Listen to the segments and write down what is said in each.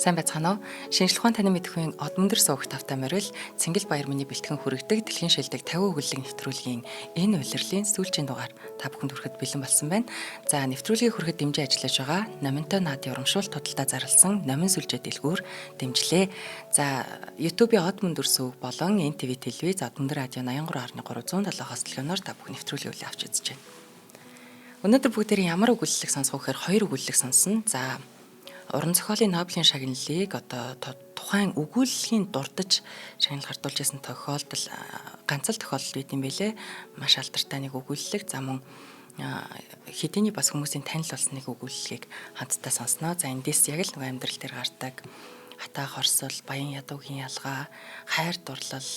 Сайн байцгаана уу? Шинжлэх ухаан танин мэдэхүйн од мөндөр суугч тавтай морил Цэнгэл баяр миний бэлтгэн хүргэдэг дэлхийн шилдэг 50 өгүүллийн нэвтрүүлгийн энэ улирлын сүүлчийн дугаар та бүхэнд хүрэхэд бэлэн болсон байна. За, нэвтрүүлгийг хүрэхэд дэмжин ажиллаж байгаа Номинтой наадын урамшуулт худалдаа зарласан Номин сүлжээ дэлгүүр дэмжлээ. За, YouTube-ийн од мөндөр сууг болон NTV телевиз, од мөндөр радио 83.3 107-оос телефоноор та бүхэн нэвтрүүлгийг хүлээн авч үзэж байна. Өнөөдөр бүгдээрээ ямар өгүүлэлэг сонсох вэ гэхээр хоёр өгүүлэлэг сонсно. За, уран зохиолын Нобелийн шагналыг одоо тухайн өгүүллэгийн дурдж шагнал гардуулж байсан тохиолдол ганц л тохиолдол байт юм бэлээ. Маш алдартай нэг өгүүллэг. За, мөн хэдийний бас хүмүүсийн танил болсон нэг өгүүллэгийг хамтдаа сонсноо. За, эндээс яг л нөгөө амьдрал дээр гардаг хатаа хорсол, баян ядуугийн ялгаа, хайр дурлал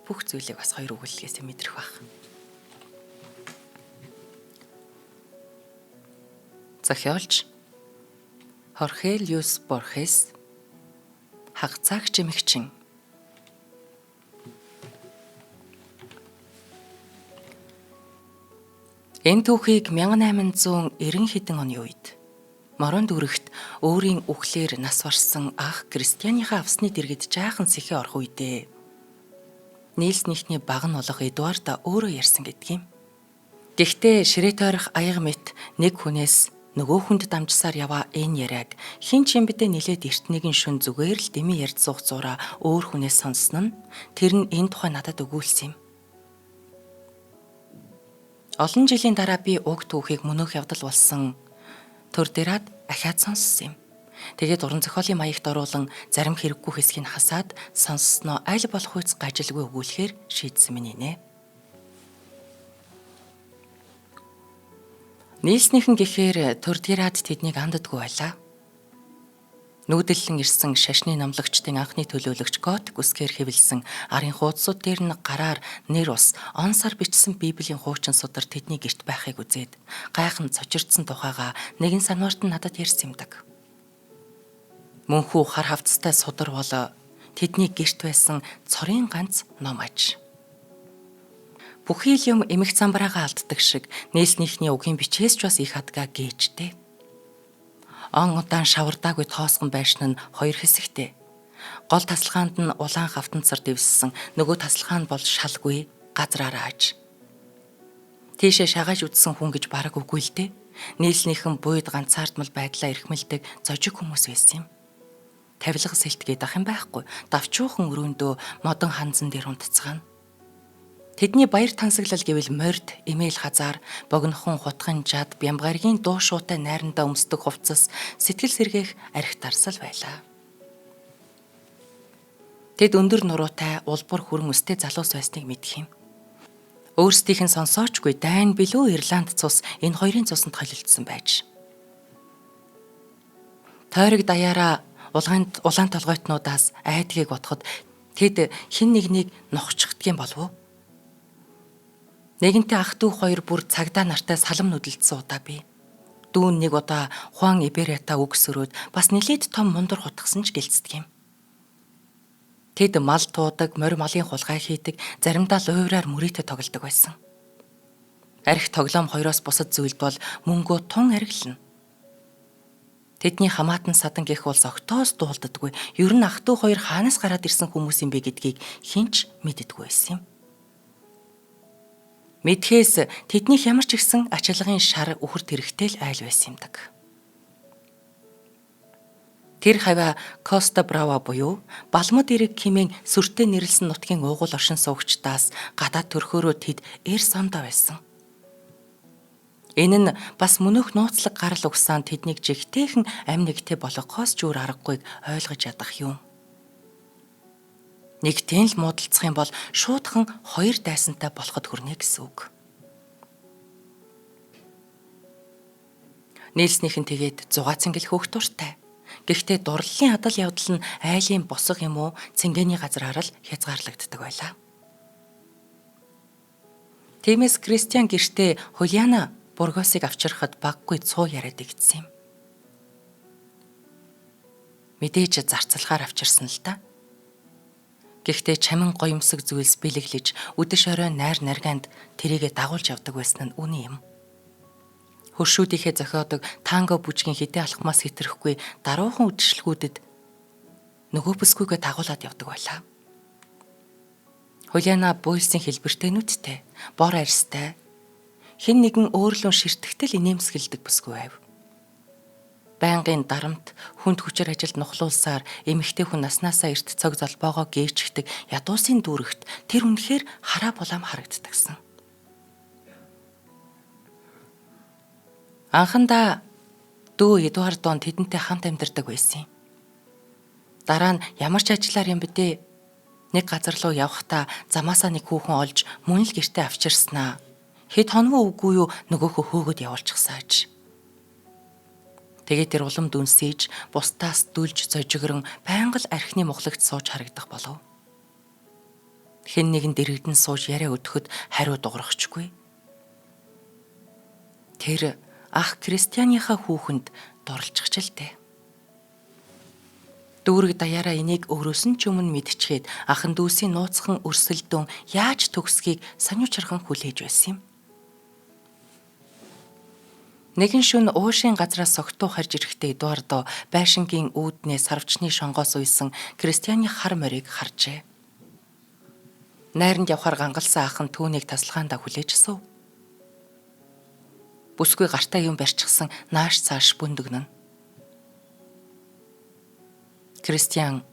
бүх зүйлийг бас хоёр өгүүллэгээс мэдрэх байх. Зохиолч Хорхе Льюис Борхес, Хагацаагч эмэгчин. Энэ түүхийг 1890 хэдэн оны үед Морон дүүрэгт өөрийн үхлээр нас барсан ах Кристианыхаа авсны дэргэд жаахан сэхээ орох үедээ Нилснийхний баг нь болох Эдуарда өөрөө ярьсан гэдэг юм. Гэхдээ ширээ тойрох аяга мэт нэг хүнээс нөгөө хүнд дамжсаар яваа энэ яриаг хэн ч юм бидээ нилээд эрт нэгэн шүн зүгээр л дэмий ярьд суух зураа өөр хүнээс сонссон нь тэр нь энэ тухай надад өгүүлсэн юм. Олон жилийн дараа би уг түүхийг мөнөөх явдал болсон төр дээрад ахиад сонссон юм. Тэгээд уран зохиолын маягт оруулан зарим хэрэггүй хэсгийг хасаад сонссноо аль болох үйц гажилгүй өгүүлэхээр шийдсэн минь нэ. Нийлснийхэн гэхээр төр дээрад тэднийг анддаггүй байлаа. Нүүдэллэн ирсэн шашны номлогчдын анхны төлөөлөгч Гот гүсгээр хэвлсэн арын хуудсууд дээр нь гараар нэр ус он сар бичсэн Библийн хуучин судар тэдний гэрт байхыг үзээд гайхан цочирдсан тухайга нэгэн санварт нь надад ярьсан юмдаг. Мөнхүү хар хавцтай судар бол тэдний гэрт байсан цорын ганц ном аж. Бүхий л юм эмх замбраагаа алддаг шиг нээлснийхний угийн бичээс ч бас их хадгаа гээжтэй. Он удаан шавардаагүй тоосгон байшин нь хоёр хэсэгтэй. Гол тасалгаанд нь улаан хавтанцар дэвссэн, нөгөө тасалгаа нь бол шалгүй газраараа аж. Тийшээ шагааж үдсэн хүн гэж бараг үгүй л дээ. Нийлснийхэн буйд ганцаардмал байдлаа эрхмэлдэг зожиг хүмүүс байсан юм. Тавилга сэлт гээд ах юм байхгүй. Давчуухан өрөөндөө модон ханзан дээр унтцгаана. Тэдний баяр тансаглал гэвэл морд, эмээл хазаар, богинохон хутган жад, бямгаргийн дуу шуутай найрандаа өмсдөг хувцас, сэтгэл сэргээх арх тарсал байлаа. Тэд өндөр нуруутай, улбар хүрэн өстэй залуус байсныг мэдэх юм. Өөрсдийнх нь сонсоочгүй дайн билүү Ирланд цус энэ хоёрын цусанд холилдсон байж. Тойрог даяараа улаан улаан толгойтнуудаас айдгийг бодоход тэд хэн нэгнийг нухчихдгийн болов уу? Нэгэнтээ ах дүү хоёр бүр цагдаа нартай салам нүдэлдсэн удаа би. Дүүн нэг удаа Хуан Иберета үг сөрөөд бас нилээд том мундар хутгсан ч гэлцдэг юм. Тэд мал туудаг, морь малын хулгай хийдэг, заримдаа луйвраар мөрийтэй тоглодог байсан. Арх тоглоом хоёроос бусад зүйлд бол мөнгөө тун арилна. Тэдний хамаатан садан гэх улс огтоос дуулддаггүй. Ер нь ах дүү хоёр хаанаас гараад ирсэн хүмүүс юм бэ гэдгийг хэн ч мэддэггүй байсан юм. Мэдхээс тэднийх ямар ч ихсэн ачилгын шар үхэр тэрэгтэй л айл байсан юмдаг. Тэр хаваа Коста Брава буюу Балмад эрэг хэмээн сүртэй нэрлсэн нутгийн уугуул оршин суугчдаас гадаад төрхөөрөө тэд эр сондоо байсан. Энэ нь бас мөнөөх нууцлаг гарал угсаан тэднийг жигтэйхэн амь нэгтэй болгохоос ч өөр аргагүйг ойлгож ядах юм. Нэгтэн л муудалцах юм бол шуудхан хоёр дайсантай болоход хүрнэ гэсэн үг. Нийлснийх нь тэгээд зугаа цэнгэл хөөх дуртай. Гэхдээ дурлалын адал явдал нь айлын босго юм уу цэнгэний газраар л хязгаарлагддаг байлаа. Тиймээс Кристиан гэртээ Хулиана Бургосыг авчирхад баггүй цуу яриад игдсэн юм. Мэдээж зарцалгаар авчирсан л да. Гэхдээ чамин гоёмсог зүйлс бэлэглэж үдэш орой найр наргаанд тэрийгэ дагуулж явдаг байсан нь үнэн юм. Хөршүүдийнхээ зохиодог танго бүжгийн хэдэн алхмаас хэтрэхгүй даруухан үдшилгүүдэд нөгөө бүсгүйгээ дагуулад явдаг байлаа. Хулиана буйлсын хэлбэртэй нүдтэй, бор арьстай, хэн нэгэн өөрлөн ширтгэтэл инээмсэгэлдэг бүсгүй байв. Байнгын дарамт, хүнд хүчээр ажилд нухлуулсаар эмэгтэй хүн наснаасаа эрт цог золбоогоо гээчгдэг ядуусын дүүрэгт тэр үнэхээр хараа булаам харагддагсан. Анхандаа дүү Эдуардон тэдэнтэй хамт амьдардаг байсан юм. Дараа нь ямар ч ажиллаар юм бэ дээ. Нэг газар руу явахдаа замаасаа нэг хүүхэн олж мөн л гэртээ авчирснаа. Хэд хоног үгүй юу нөгөөхөө хөөгöd явуулчихсан аж. Тэгээд тэр улам дүнсэж, бусдаас дүлж зожигрон байнга л архины мухлагт сууж харагдах болов. Хэн нэгэн дэрэгдэн сууж яриа өдөхөд хариу дуурахчгүй. Тэр ах Кристианыхаа хүүхэнд дурлчих л дээ. Дүүрэг даяараа энийг өөрөөс нь ч өмнө мэдчихэд ахан дүүсийн нууцхан өрсөлдөөн яаж төгсгийг сониучрхан хүлээж байсан юм. Нэгэн шөнө уушийн газраас согтуу харж ирэхдээ Эдуардо байшингийн үүднээ сарвчны шонгоос уйсан Кристианы хар морийг харжээ. Найранд явхаар гангалсан ах нь түүнийг тасалгаандаа хүлээж суув. Бүсгүй гартаа юм барьчихсан нааш цааш бүндөгнө. Кристиан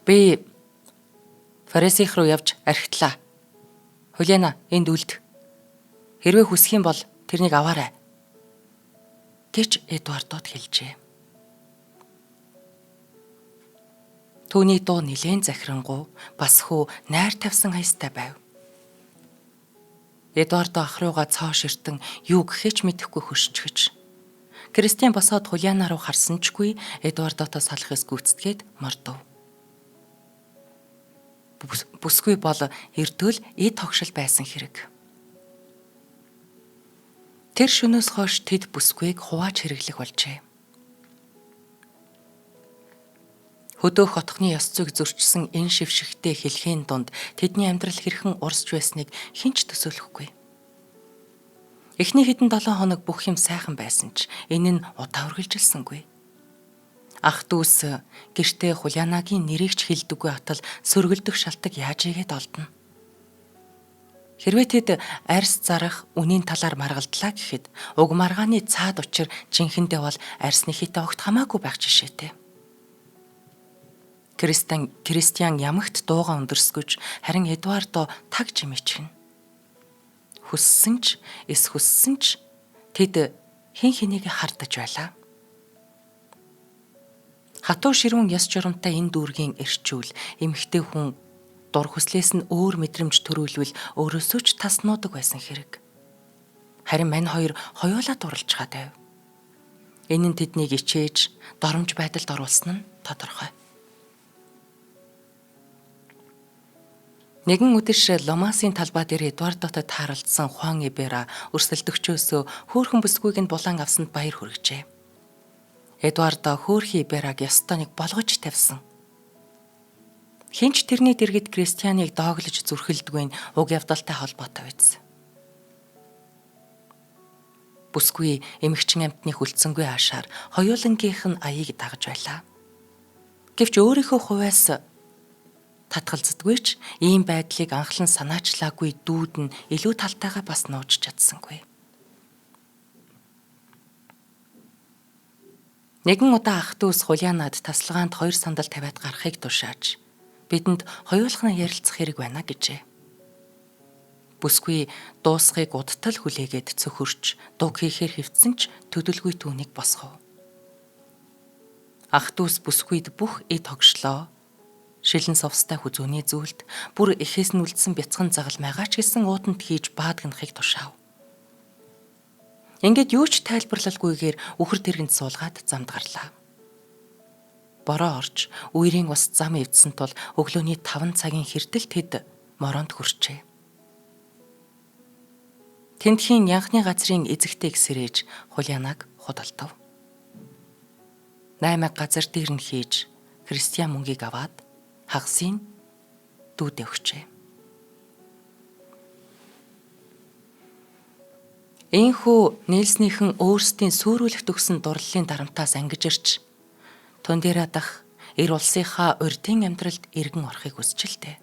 би Фарисех руу явж архитлаа. Хулиана энд үлд. Хэрвээ хүсэх юм бол тэрнийг аваарай гэж Эдуардод хэлжээ. Түүний дуу нилээн захирангуй бас хүү найр тавьсан аястай байв. Эдуардо ах руугаа цоо ширтэн юу гэхээ ч мэдэхгүй хөшчихөж. Кристиан босоод Хулиана руу харсан ч гүй Эдуардотоо салахыг гүйцэтгээд мордов. Бүсгүй бол эрдөл эд тогшил байсан хэрэг. Тэр шөнөөс хойш тэд бүсгүйг хувааж хэрэглэх болжээ. Хөдөөх отхны ёс зүйг зөрчсөн энэ шившигтэй хэлхийн дунд тэдний амьдрал хэрхэн урсж байсныг хэн ч төсөөлөхгүй. Эхний хэдэн 7 хоног бүх юм сайхан байсан ч энэ нь удаа үргэлжилсэнгүй. Ах дүүс гэртээ Хулианагийн нэрийг ч хэлдэггүй атал сөргөлдөх шалтаг яаж игээд олдоно. Хэрвээ тэд арьс зарах үнийн талаар маргалдлаа гэхэд уг маргааны цаад учир жинхэндээ бол арьсны хитэ огт хамаагүй байх жишээтэй. Кристиан ямагт дууга өндөрсгөж харин Эдуардо таг жимээчихнэ. Хүссэн ч эс хүссэн ч тэд хэн хэнийг хардаж байлаа. Хатуу ширүүн ёс журамтай энэ дүүргийн эрчүүл эмэгтэй хүн дур хүслээс нь өөр мэдрэмж төрүүлвэл өөрөөсөө ч тас нуудаг байсан хэрэг. Харин мань хоёр хоёулаа дурлж байв. Энэ нь тэднийг ичээж, доромж байдалд оруулсан нь тодорхой. Нэгэн үдэш Ломасын талбай дээр Эдуардотой тааралдсан Хуан Ибера өрсөлдөгчөөсөө хөөрхөн бүсгүйг нь булан авсанд баяр хүргэжээ. Эдуардо хөөрхөн Ибераг ёстой нэг болгож тавьсан. Хэн ч тэрний дэргэд Кристианыг дооглож зүрхэлдгүй нь уг явдалтай холбоотой биз. Бүсгүй эмэгчин амьтны хүлцэнгүй аашаар хоёулангийнх нь аяыг дагаж байлаа. Гэвч өөрийнхөө хувиас татгалздаггүй ч ийм байдлыг анхлан санаачлаагүй дүүд нь илүү талтайгаа бас нууж чадсангүй. Нэгэн удаа ах дүүс Хулианад тасалгаанд 2 сандал тавиад гарахыг тушааж бидэнд хоёулахнаа ярилцах хэрэг байна гэжээ. Бүсгүй дуусхыг удтал хүлээгээд цөхөрч дуг хийхээр хэвтсэн ч төдөлгүй түүнийг босгов. Ах дүүс бүсгүйд бүх эд хогшлоо. Шилэн совстай хүзүүний зүйлд бүр эхээс нь үлдсэн бяцхан загалмайгаа ч гэсэн уутанд хийж баадгнахыг тушаав. Ингээд юу ч тайлбарлалгүйгээр үхэр тэргэнд суулгаад замд гарлаа. Бороо орж үерийн ус зам эвдсэн тул өглөөний 5 цагийн хэрдэл тэд мороонд хүрчээ. Тэндхийн янхны газрын эзэгтэйг сэрээж Хулианаг худалдав. 8 газар дээр нь хийж Христиан мөнгийг аваад хагасыг дүүдээ өгчээ. Ийхүү Нельснийхэн өөрсдийн сүрүүлэгт өгсөн дурлалын дарамтаас ангижирч Тундира дах эр улсынхаа урдын амьдралд эргэн орохыг хүсч л дээ.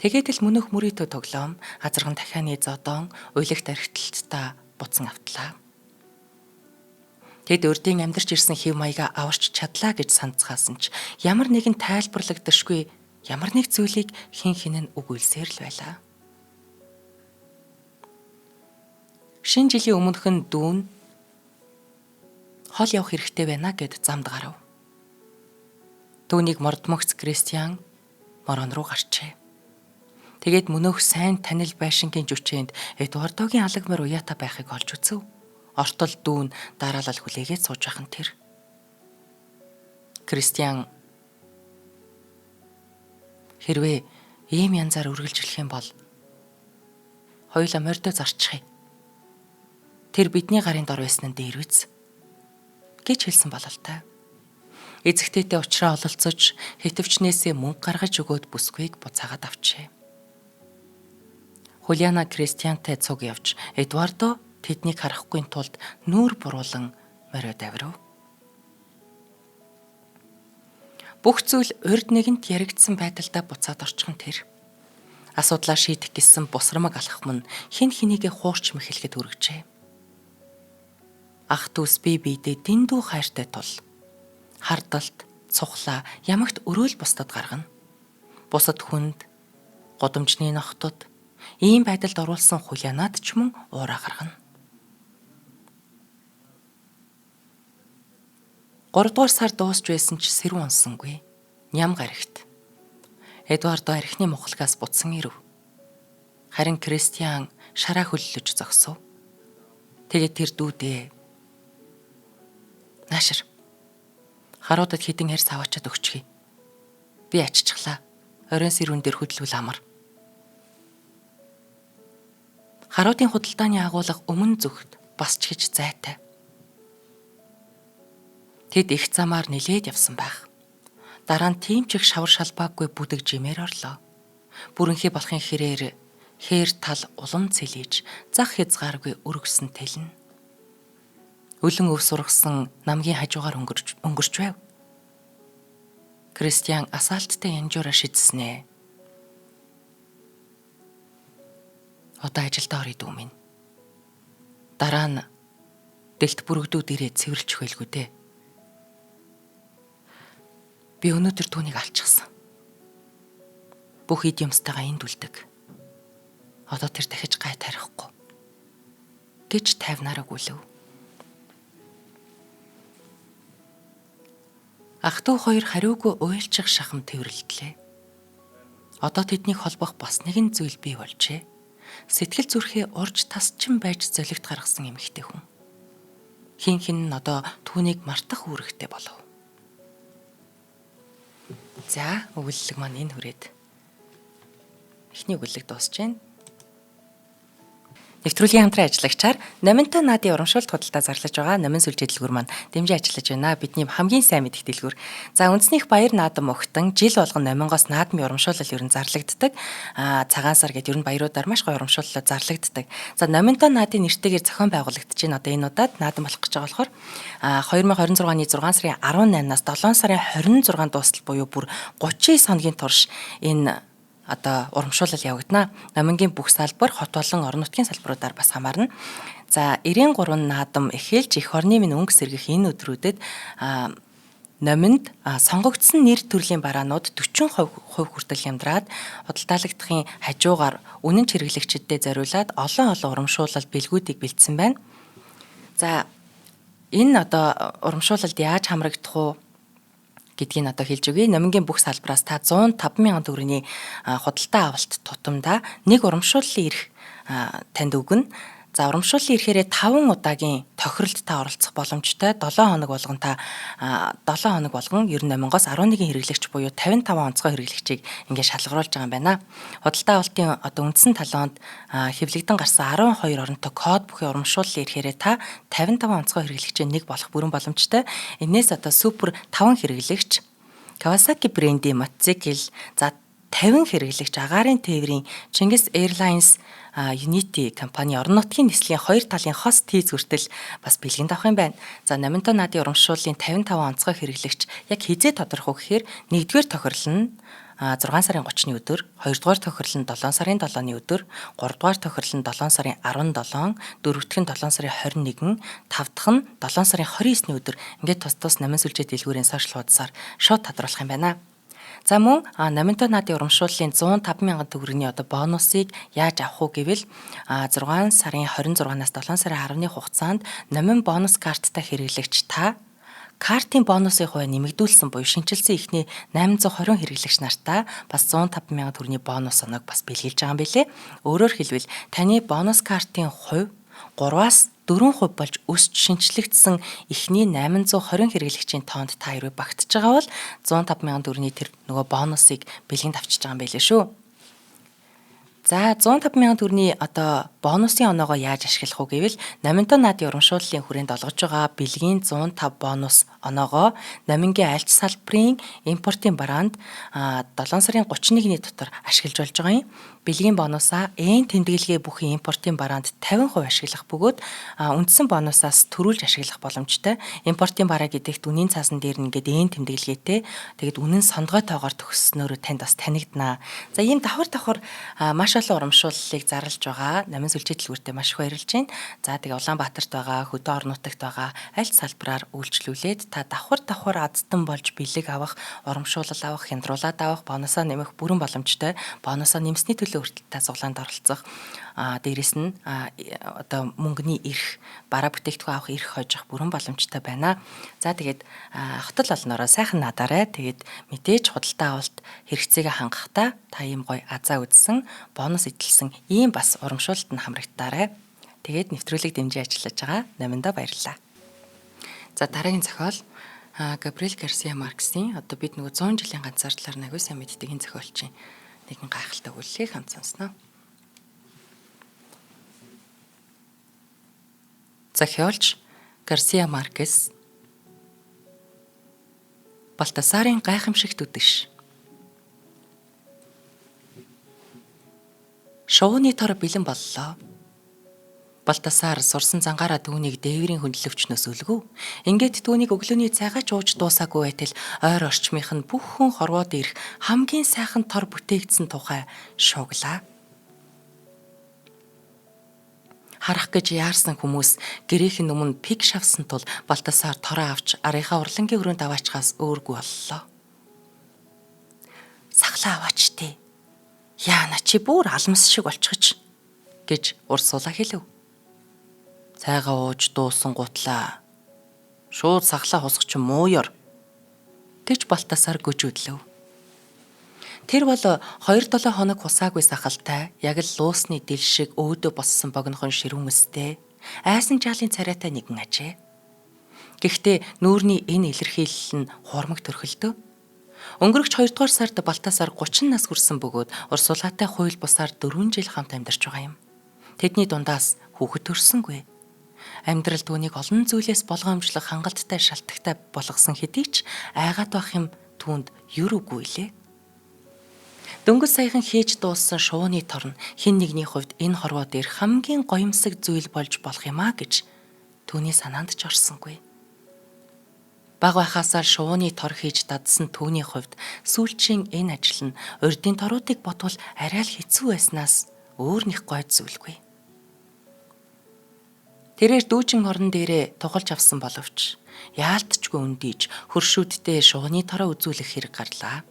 Тэгээд л мөнөх мөрийто тоглоом азарган дахианы зодоон уйлагт архиталтаа буцан автлаа. Тэд урдын амьдарч ирсэн хэв маягаа аварч чадлаа гэж санацгаасан ч ямар нэгэн тайлбарлагдашгүй ямар нэг зүйлийг хэн хэн нь өгүүлсээр л байлаа. Шинэ жилийн өмнөхөн дүүн хол явах хэрэгтэй байна гэд замд гарав. Түүнийг мордмогц Кристиан морон руу гарчээ. Тэгээд мөнөөх сайн танил байшингийн жүчээнд Эдуардогийн алаг морь уяатай байхыг олж үзэв. Ортол дүүн дараалал хүлээгээд сууж байх нь тэр. Кристиан хэрвээ ийм янзаар үргэлжлэх юм бол хоёулаа морьдоо зарчихъя. Тэр бидний гарын дор байсан нь дээр үз гэж хэлсэн бололтой. Эзэгтэйтэй уучраа ололцож хэтвчнээсээ мөнгө гаргаж өгөөд бүсгүйг буцаагаад авчээ. Хулиана Кристиантай цуг явж Эдуардо тэднийг харахгүй тулд нүүр буруулан морио давирв. Бүх зүйл урд нэгэнт яригдсан байдалдаа буцаад орчих нь тэр. Асуудлаа шийдэх гэсэн бусрамаг алхах мөн хэн хэнийгээ хуурч мэхэлэхэд хүргэжээ. Ах дүүс бие биедээ дэндүү хайртай тул хардалт, цухлаа ямагт өрөөл бусдад гаргана. Бусад хүнд, гудамжны нохтод ийм байдалд оруулсан хулианад ч мөн уураа гаргана. 3 дугаар сар дуусч байсан ч сэрүүн унсангүй. Ням гарагт. Эдуардо архины мухлагаас буцсан ирэв. Харин Кристиан шараа хөллөж зогсов. Тэгээд тэр дүүдээ наашир харуудад хідэн хэрс аваачаад өгчихье. Би аччихлаа. Оройн сэрүүн дээр хөдөлвөл амар. Харуудын худалдааны агуулга өмнө зүгт бас ч гэж зайтай. Тэд их замаар нилээд явсан байх. Дараа нь тийм ч их шавар шалбаагүй бүдэг жимээр орлоо. Бүрэнхий болохын хэрээр хээр тал улам цэлийж зах хязгааргүй өргөсөн тэлнэ. Өлөн өв сургасан намгийн хажуугаар өнгөрч байв. Кристиан асаалттай янжуураа шидснэ. Одоо ажилдаа орё дүү минь. Дараа нь дэлт бүрэгдүүд ирээд цэвэрлчих байлгүй дээ. Би өнөөдөр түүнийг алчихсан. Бүх эд юмстайгаа энд үлдэг. Одоо тэр дахиж гай тарихгүй гэж тайвнараа гүйлв. Ах トゥ хоёр хариугүй уйлчих шахам тэрвэрлдлээ. Одоо тэднийг холбох бас нэгэн зүйл бий болжээ. Сэтгэл зүрхээ урж тасчин байж золигт гаргасан эмэгтэй хүн. Хин хин нь одоо түүнийг мартах үүрэгтэй болов. За, өгүүлэг маань энэ хүрээд эхний өгүүлэг дуусж байна. Нэвтрүүлгийн хамтран ажиллагчаар Номинтой наадын урамшуулт худалдаа зарлаж байгаа Номин сүлжээ дэлгүүр маань дэмжин ажиллаж байна. Бидний хамгийн сайн мэдэх дэлгүүр. За, үндэснийх баяр наадам огтон жил болгон Номингоос наадмын урамшуулал ер нь зарлагддаг. Цагаан сар гэдэг ер нь баяруудаар маш гоё урамшууллаа зарлагддаг. За, Номинтой наадын нэртэйгээр зохион байгуулагдаж байна. Одоо энэ удаад наадам болох гэж байгаа болохоор 2026 оны 6 сарын 18-наас 7 сарын 26-нд дуустал буюу бүр 39 хоногийн турш энэ одоо урамшуулал явагдана. Номингийн бүх салбар, хот болон орон нутгийн салбаруудаар бас хамаарна. За, 93 наадам эхэлж эх орны минь өнгө сэргэх энэ өдрүүдэд номинд сонгогдсон нэр төрлийн бараанууд 40% хүртэл хямдраад худалдаалагдахын хажуугаар үнэн хэрэглэгчдэд зориулаад олон олон урамшуулал бэлгүүдийг бэлдсэн байна. За, энэ одоо урамшуулалд яаж хамрагдах уу гэдгийг одоо хэлж өгье. Номингийн бүх салбараас та 105 мянган төгрөгийн худалдаа авалт тутамдаа нэг урамшууллын эрх танд өгнө. За, урамшууллын эрхээрээ 5 удаагийн тохиролд та оролцох боломжтой. 7 хоног болгон та 7 хоног болгон ер нь номингоос 11 хэрэглэгч буюу 55 онцгой хэрэглэгчийг ингээд шалгаруулж байгаа юм байна. Худалдаа авалтын одоо үндсэн талоонд хэвлэгдэн гарсан 12 оронтой код бүхий урамшууллын эрхээрээ та 55 онцгой хэрэглэгчийн нэг болох бүрэн боломжтой. Энээс одоо супер 5 хэрэглэгч Kawasaki брендийн мотоцикл, за 50 хэрэглэгч агаарын тээврийн Чингис Airlines Unity компани орон нутгийн нислэгийн хоёр талын хос тийз хүртэл бас бэлгэнд авах юм байна. За Номинтой наадын урамшууллын 55 онцгой хэрэглэгч яг хизээ тодорхой гэхээр 1-р тохирол нь 6 сарын 30-ны өдөр, 2-р тохирол нь 7 сарын 7-ны өдөр, 3-р тохирол нь 7 сарын 17, 4-р нь 7 сарын 21, 5-р нь 7 сарын 29-ны өдөр ингээд тус тус номин сүлжээ дэлгүүрийн сошиал хуудасаар шууд тодруулах юм байна. За мөн Номинтой наадын урамшууллын 105 мянган төгрөгийн одоо бонусыг яаж авах уу гэвэл 6 сарын 26-наас 7 сарын 10-ны хугацаанд номин бонус карттай хэрэглэгч та картын бонусын хувь нэмэгдүүлсэн буюу шинэчилсэн эхний 820 хэрэглэгч нартаа бас 105 мянган төгрөгийн бонус оноог бас бэлгэлж байгаа юм билэ. Өөрөөр хэлбэл таны бонус картын хувь 3-аас 4% болж өсч шинэчлэгдсэн эхний 820 хэрэглэгчийн тоонд та хэрвээ багтж байгаа бол 105 мянган төгрөгийн тэр нөгөө бонусыг бэлгэнд авчиж байгаа юм билээ шүү. За 105 мянган төгрөгийн одоо бонусын оноогоо яаж ашиглах вэ гэвэл Номинтой наадын урамшууллын хүрээнд олгож байгаа бэлгийн 105 бонус оноогоо Номингийн альч салбарын импортын бараанд 7 сарын 31-ний дотор ашиглаж болж байгаа юм. Бэлгийн бонусаа Н тэмдэглэгээ бүхий импортын бараанд 50% ашиглах бөгөөд үндсэн бонусаас төрүүлж ашиглах боломжтой. Импортын бараа гэдэгт үнийн цаасан дээр нь ингээд Н тэмдэглэгээтэй. Тэгээд үнэн сондгой тоогоор төгсснөөрөө танд бас танигдана. За ийм давхар давхар маш олон урамшууллыг зарлж байгаа. Номин сүлжээ дэлгүүртээ маш их баярлж байна. За тэгээ Улаанбаатарт байгаа, хөдөө орон нутагт байгаа аль салбараар үйлчлүүлээд та давхар давхар азтан болж бэлэг авах, урамшуулал авах, хямдруулаад авах, бонусаа нэмэх бүрэн боломжтой. Бонусаа нэмсний төлөө хүртэл та суглаанд оролцох. Дээрэс нь одоо мөнгөний эрх, бараа бүтээгдэхүүн авах эрх хожих бүрэн боломжтой байна. За тэгээд хотол олноороо сайхан наадаарай. Тэгээд мэдээж худалдаа авалт хэрэгцээгээ хангахдаа та ийм гоё азаа үзсэн, бонус эдэлсэн ийм бас урамшуулалт нь хамрагдаарай. Тэгээд нэвтрүүлэг дэмжиж ажиллаж байгаа Номиндоо баярлалаа. За дараагийн зохиол Габриэл Гарсиа Маркесийн одоо бид нөгөө 100 жилийн ганцаардлаар аягүй сайн мэддэг энэ зохиолчийн нэгэн гайхалтай өгүүллийг хамт сонсноо. Зохиолч Гарсиа Маркес Балтасарын гайхамшигт үдэш. Шувууны тор бэлэн боллоо. Балтасар сурсан зангаараа түүнийг дээврийн хөндлөвчнөөс өлгөв. Ингээд түүнийг өглөөний цайгаа ч ууж дуусаагүй байтал ойр орчмынх нь бүх хүн хорвоо дээрх хамгийн сайхан тор бүтээгдсэн тухай шууглаа. Харах гэж яарсан хүмүүс гэрээхэн өмнө пик шавсан тул Балтасар тороо авч арынхаа урлангийн өрөөнд аваачхаас өөргүй боллоо. Сахлаа аваач тээ. Яана чи бүр алмас шиг болчихож гэж урсуулаа хэлв. Цайгаа ууж дуусан гутлаа. Шууд сахлаа хусах чи мууёр гэж Балтасар гүжүүдлэв. Тэр бол 2-7 хоног хусаагүй сахалтай, яг л луусны дил шиг өөдөө боссон богинохон ширүүн өстэй, айсан жаалын царайтай нэгэн ажээ. Гэхдээ нүүрний энэ илэрхийлэл нь хуурмаг төрхөлдөө. Өнгөрөгч 2 дугаар сард Балтасар 30 нас хүрсэн бөгөөд Урсулаатай хууль бусаар 4 жил хамт амьдарч байгаа юм. Тэдний дундаас хүүхэд төрсөнгүй. Амьдрал түүнийг олон зүйлээс болгоомжлох хангалттай шалтгатай болгосон хэдий ч айгаад байх юм түүнд ер үгүй лээ. Дөнгөж саяхан хийж дууссан шувууны торн хэн нэгний хувьд энэ хорвоо дээр хамгийн гоёмсог зүйл болж болох юм а гэж түүний санаанд ч орсонгүй. Баг байхаасаа шувууны тор хийж дадсан түүний хувьд сүүлчийн энэ ажил нь урдын торуудыг бодвол арай л хэцүү байснаас өөр нэг гойд зүйлгүй. Тэрээр дүүжин орон дээрээ тухалж авсан боловч яалтчгүй өндийж хөршүүддээ шувууны тороо үзүүлэх хэрэг гарлаа.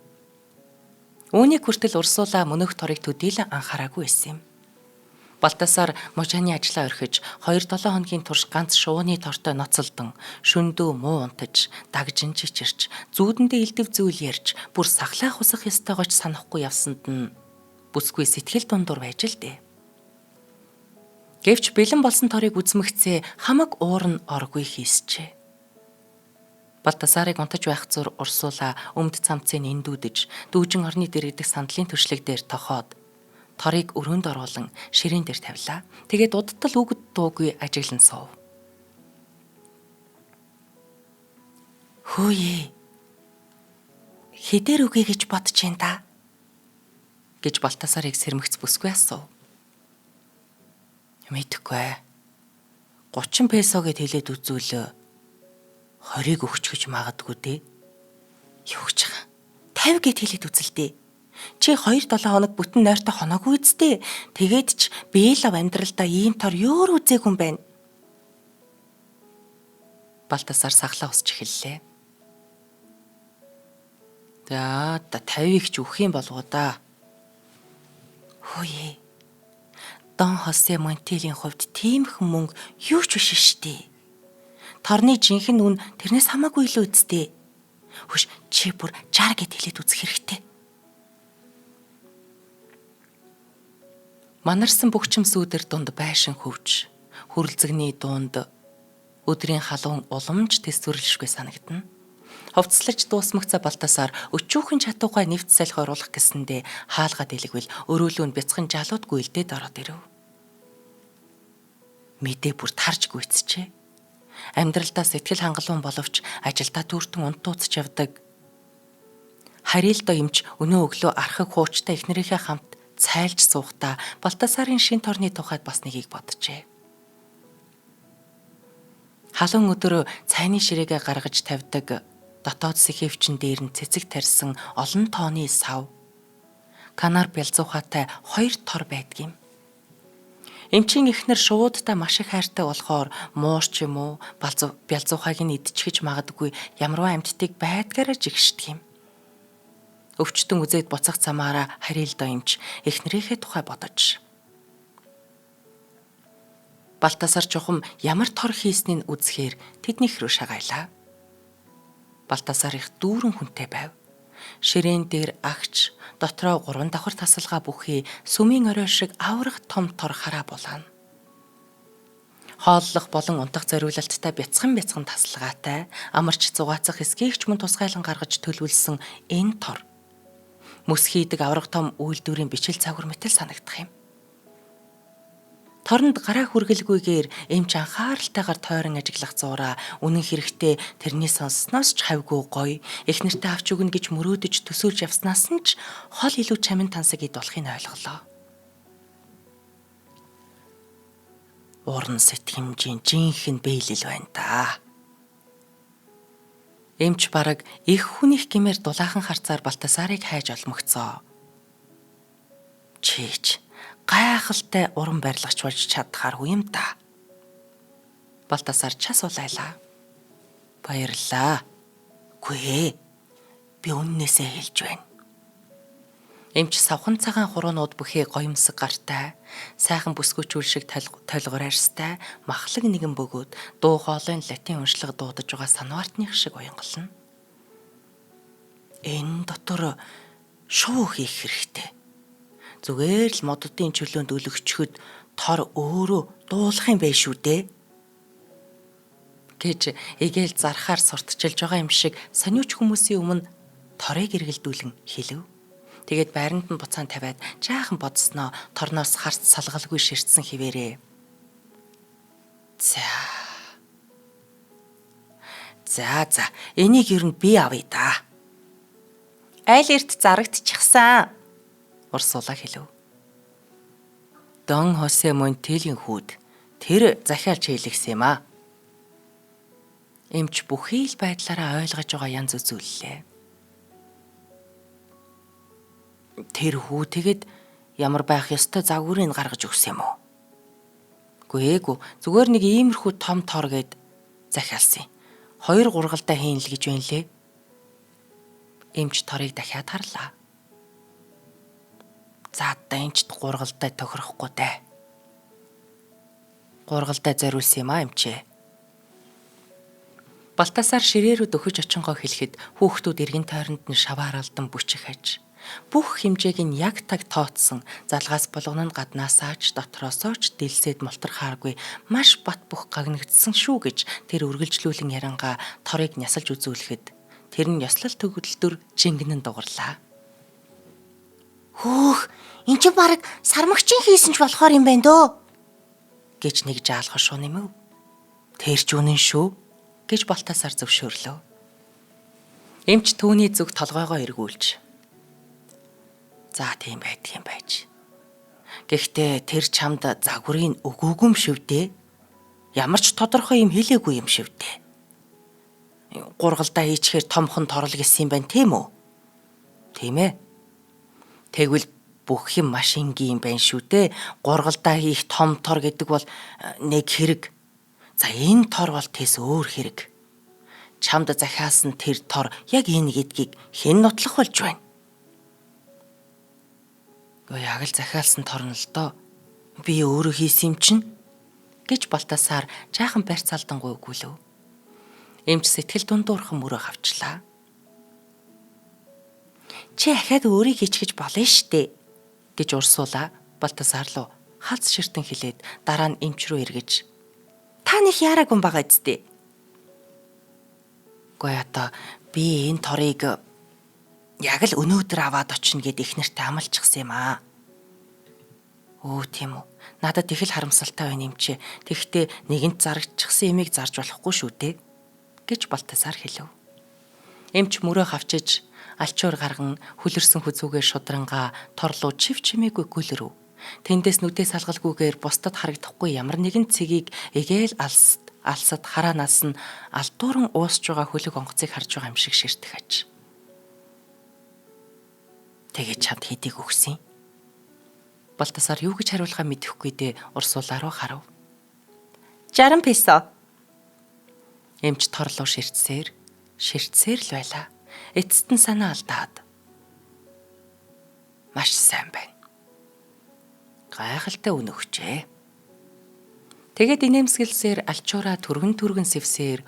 Үүнийг хүртэл Урсуулаа мөнөөх торыг төдийлөн анхаараагүй байсан юм. Балтасар мужааны ажлаа орхиж 2-7 хоногийн турш ганц шувууны тортой ноцолдон шөндөө муу унтаж, дагжин чичирч, зүүдэндээ элдэв зүйл ярьж, бүр сахлаа хусах ёстойгоо ч санахгүй явсанд нь бүсгүй сэтгэл дундуур байж л дээ. Гэвч бэлэн болсон торыг үзмэгцээ хамаг уур нь оргүй хийсчээ. Балтасарыг унтаж байх зур Урсуулаа өмд цамцыг эндүүдэж дүүжин орны дэргэдэх сандлын төршлөг дээр тохоод торыг өрөөнд оруулан ширээн дээр тавилаа. Тэгээд удтал үг дуугүй ажиглан суув. Хөөе. Хэдээр үгүй гэж бодож байна та гэж Балтасарыг сэрмэгц бүсгүй асуув. Мэдэхгүй. 30 песо гэд хэлээд үзвэл 20-ыг өгч гэж магадгүй дээ. Юу гэж байгаа? 50 гэд хэлээд үзэл дээ. Чи 2-7 хоног бүтэн нойртой хоноогүй үсттэй. Тэгээд ч Бэлав амьдралдаа ийм тор ёор үзээгүй юм байна. Балтасар сахлаа усч эхэллээ. За та 50-ыг ч өгөх юм болов да. Хөөе. Дон Хосе Монтелийн хувьд тиймхэн мөнгө юу ч биш штэ. Торны жинхэнэ үн тэрнээс хамаагүй илүү үсттэй. Хөш чи бүр 60 гэд хэлээд үзэх хэрэгтэй. Манарсан бөхчм сүүдэр дунд байшин хөвж, хүрэлзэгний дунд өдрийн халуун уламж тэсвэрлэшгүй санагдана. Хувцаслаж дуусмагцаа Балтасаар өчүүхэн чатуугай нэвт салхи оруулах гэсэндээ хаалга дэлгвэл өрөөлөө нь бяцхан жалууд гүйлдээд ороод ирэв. Мэдээ бүр тарж гүйцжээ. Амьдралдаа сэтгэл хангалуун боловч ажилдаа түүртэн унтууцж явдаг. Харилдо эмч өнөө өглөө архаг хуучтай эхнэрийнхээ хамт цайлж суухдаа Балтасарын шин торны тухайд бас нэгийг боджээ. Халуун өдөр цайны ширээгээ гаргаж тавьдаг дотоод сэхэвчин дээр нь цэцэг тарьсан олон тооны сав. Канар бялзуухаатай 2 тор байдгийм. Эмчийн эхнэр шувуудтай маш их хайртай болохоор муур ч юм уу бялзуухайг нь идчихэж магадгүй ямарваа амьтдыг байдгаараа жигшдэг юм. Өвчтөн үзээд буцах замаараа Харилдо эмч эхнэрийнхээ тухай бодож. Балтасар чухам ямар тор хийснийг үзэхээр тэднийх рүү шагайлаа. Балтасар их дүүрэн хүнтэй байв. Ширээн дээр агч дотроо 3 давхар тасалгаа бүхий сүмийн орой шиг аврах том тор хараа булаана. Хооллох болон унтах зориулалттай бяцхан бяцхан тасалгаатай амарч зугаацах эсхийг ч мөн тусгайлан гаргаж төлөвлөсөн энэ тор мөс хийдэг авраг том үйлдвэрийн бичил загвар мэтэл санагдах юм. Торонд гараа хүргэлгүйгээр эмч анхааралтайгаар тойрон ажиглах зуураа үнэн хэрэгтээ тэрний сонссноос ч хавьгүй гоё их нэртэй авч өгнө гэж мөрөөдөж төсөөлж явснаас нь ч хол илүү чамин тансаг эд болохыг ойлголоо. Уран сэтгэмжийн жинхэнэ бэлэл байна да. Эмч бараг их хүнийх гэмээр дулаахан харцаар Балтасарыг хайж олмогцоо. Чийч гайхалтай уран барилгач болж чадхааргүй юм да. Балтасар час улайлаа. Баярлалаа. Үгүй ээ. Би үннээсээ хэлж байна. Эмч савхан цагаан хуруунууд бүхий гоёмсог гартай, сайхан бүсгүүчүүл шиг толгор арьстай, махлаг нэгэн бөгөөд дуу хоолойн латин уншлага дуудаж байгаа санваартных шиг уянгална. Энэ дотор шувуу хийх хэрэгтэй. Зүгээр л моддын чөлөөнд өлөгчхөд тор өөрөө дуулах юм байх шүү дээ гэж эгээл зархаар сурталчилж байгаа юм шиг сониуч хүмүүсийн өмнө торыг эргэлдүүлэн хэлэв. Тэгээд байранд нь буцаан тавиад жаахан бодсноо торноос харц салгалгүй ширтсэн хിവэрээ. За. За за, энийг ер нь би авъя да. Айл эрт зарагдчихсан. Урсуулаа хэлв. Дон Хосе Монтелийн хүүд тэр захиалж хийлгсэн юм аа. Эмч бүхий л байдлаараа ойлгож байгаа янз үзүүллээ. Тэр хүү тэгэд ямар байх ёстой загварыг гаргаж өгсөн юм уу? Үгүй ээгүй, зүгээр нэг иймэрхүү том тор гээд захиалсан. 2 гургалдаа хийн л гэж байна лээ. Эмч торыг дахиад харлаа. За одоо энэчд гургалдаа тохирохгүй дээ. Гургалдаа зориулсан юм а эмчээ. Балтасар ширээ рүү дөхөж очингоо хэлэхэд хүүхдүүд эргэн тойронд нь шавааралдан бүчих аж. Бүх хэмжээг нь яг таг тооцсон залгаас болгоно нь гаднаасаач дотроосоо ч дэлсээд мултрахааргүй маш бат бөх гагнагдсан шүү гэж тэр үргэлжлүүлэн ярангаа торыг нясалж үзүүлэхэд тэр нь ёслол төгөлдөр жингэнэн дугарлаа. Хөөх, эн чинь бараг сармагчин хийсэн ч болохоор юм байна дөө гэж нэг жаалах шуу нэмэв. Тэр ч үнэн шүү гэж Балтасар зөвшөөрлөө. Эмч түүний зүг толгойгоо эргүүлж. За тийм байдг юм байж. Гэхдээ тэр чамд загварыг өгөөгүй юм шив дээ. Ямар ч тодорхой юм хэлээгүй юм шив дээ. Гургалдаа хийчихээр томхон торол гэсэн юм байна тийм үү? Тийм ээ. Тэгвэл бүх юм маш энгийн юм байна шүү дээ. Гургалдаа хийх том тор гэдэг бол нэг хэрэг. За энэ тор бол тэс өөр хэрэг. Чамд захиалсан тэр тор яг энэ гэдгийг хэн нотлох болж байна? Гүй яг л захиалсан тор нь л доо. Би өөрөө хийсэн юм чинь гэж Балтасар жаахан барьцаалдангуй өгүүлв. Эмч сэтгэл дундуурхан мөрөө хавчлаа. Чи ахаад өөрийг хийчихэж болно штэ гэж урсуулаа. Балтасар руу халз ширтэн хилээд дараа нь эмч рүү эргэж та них яараагүй юм байгаа үсттэй. Гүй одоо би энэ торыг яг л өнөөдөр аваад очино гэд их нэртэй амлчихсан юм аа. Өө тийм үү. Надад их л харамсалтай байна юм чи. Тэгэхдээ нэгэнт зарагдчихсан ямиг зарж болохгүй шүү дээ гэж Балтасар хэлв. Эмч мөрөө хавчиж алчуур гарган хүлэрсэн хүзүүгээр шудрангаа торлоо чив чимээгүй гүлрв. Тэндээс нүдээ салгалгүйгээр бусдад харагдахгүй ямар нэгэн цэгийг эгээл алсад алсад хараанаас нь алдууран уусч байгаа хөлөг онгоцыг харж байгаа юм шиг ширтэх аж. Тэгээд чамд хэдийг өгсөн? Балтасар юу гэж хариулахаа мэдэхгүй дээ урсуулаа руу харав. 60 песо. Эмч торлоо ширтсээр ширтсээр л байлаа. Эцэст нь санаа алдаад. Маш сайн байна. Гайхалтай үн өгчээ. Тэгээд инээмсэгэлсээр алчуураа түргэн түргэн сэвсээр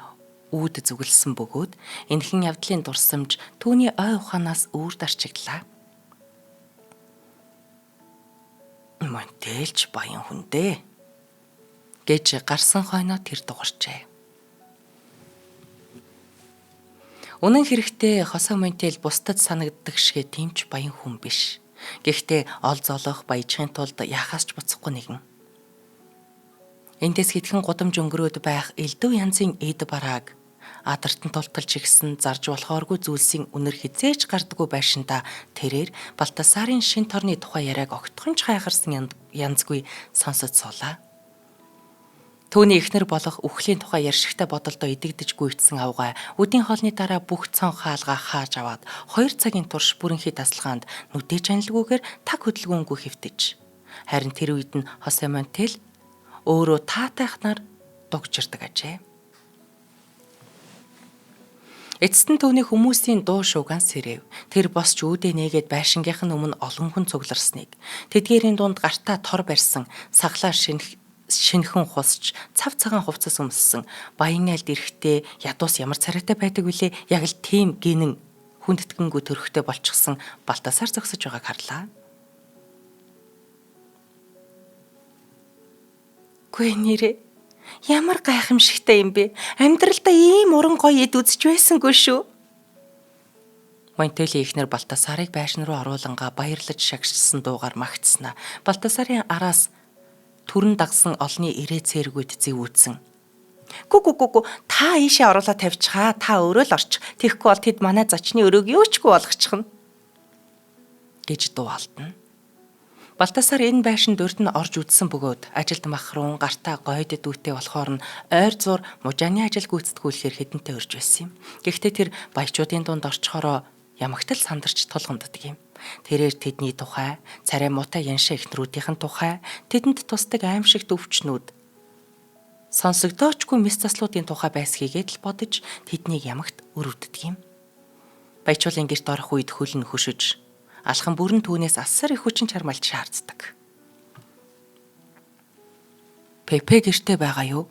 үүд зүгэлсэн бөгөөд энхэн явдлын дурсамж түүний ой ухаанаас үүр дарчигдлаа. Монтэлч баян хүн дээ гэж гарсан хойноо тэр дугарчээ. Үнэн хэрэгтээ Хосе Монтел бусдад санагддаг шигэ тэмч баян хүн биш. Гэхдээ ол золох баяжхын тулд яхаас ч буцахгүй нэгэн. Эндээс хэдхэн гудамж өнгөрөөд байх элдв янзын эд барааг адартан тулталж игсэн зарж болохооргүй зүйлсийн үнэр хизээч гардаггүй байшинда тэрээр Балтасарын шин торны тухай яриаг огтхон ч хайхарсан янзгүй сонсож суулаа. Түүний эхнэр болох үхлийн тухай ярьшигтай бодолдоо идэгдэж гүйцсэн авгай үдийн хоолны дараа бүх цон хаалгаа хааж аваад 2 цагийн турш бүрэнхий тасалгаанд нүдэ чаналгүйгээр таг хөдөлгөөнгүй хэвтэж. Харин тэр үед нь Хосе Монтел өөрөө таатайхнаар дугжирдаг ажээ. Эцэст нь түүний хүмүүсийн дуу шуугаан сэрэв. Тэр босч үүдээ нээгээд байшингийнх нь өмнө олон хүн цугларсныг, тэдгээрийн дунд гартаа тор барьсан, саглаа шинхэн хусч, цав цагаан хувцас өмссөн, баян айлд эрэхтэй ядуус ямар царайтай байдаг вүлээ яг л тийм гинэн хүндэтгэнгүй төрхтэй болчихсон Балтасар зогсож байгааг харлаа. Гүй нэрээ. Ямар гайхамшигтай юм бэ? Амьдралдаа ийм уран гоё эд үзэж байсангүй шүү. Монтелийн эхнэр Балтасарыг байшин руу оруулангаа баярлаж шагшсан дуугаар магтснаа. Балтасарын араас түрэн дагсан олны ирээ цэргүүд зэвүүдсэн. Гү гү гү гү та ийшээ оруулаад тавьчихаа. Та өөрөө л орчих. Тэгэхгүй бол тэд манай зочны өрөөг юу ч гүй болгочихно гэж дуу алдна. Балтасар энэ байшинд урд нь орж үзсэн бөгөөд ажилд махрун гартаа гойд дүүтэй болохоор нь ойр зур мужааны ажил гүйцэтгүүлэхээр хэдэнтэй өрж байсан юм. Гэхдээ тэр баячуудын дунд орчхороо ямагтал сандарч тулгамддаг юм. Тэрээр тэдний тухай, царай муутай яншаа эхнэрүүдийнхэн тухай, тэдэнд тусдаг аимшигт өвчнүүд сонсогдоочгүй мэс заслуудын тухай байсхийгээд л бодож тэднийг ямагт өрөвддөг юм. Баячуулын гэрт орох үед хөл нь хөшөж алхан бүрэн түүнээс асар их хүчин чармайлт шаарддаг. Пепе гэрте байгаа юу?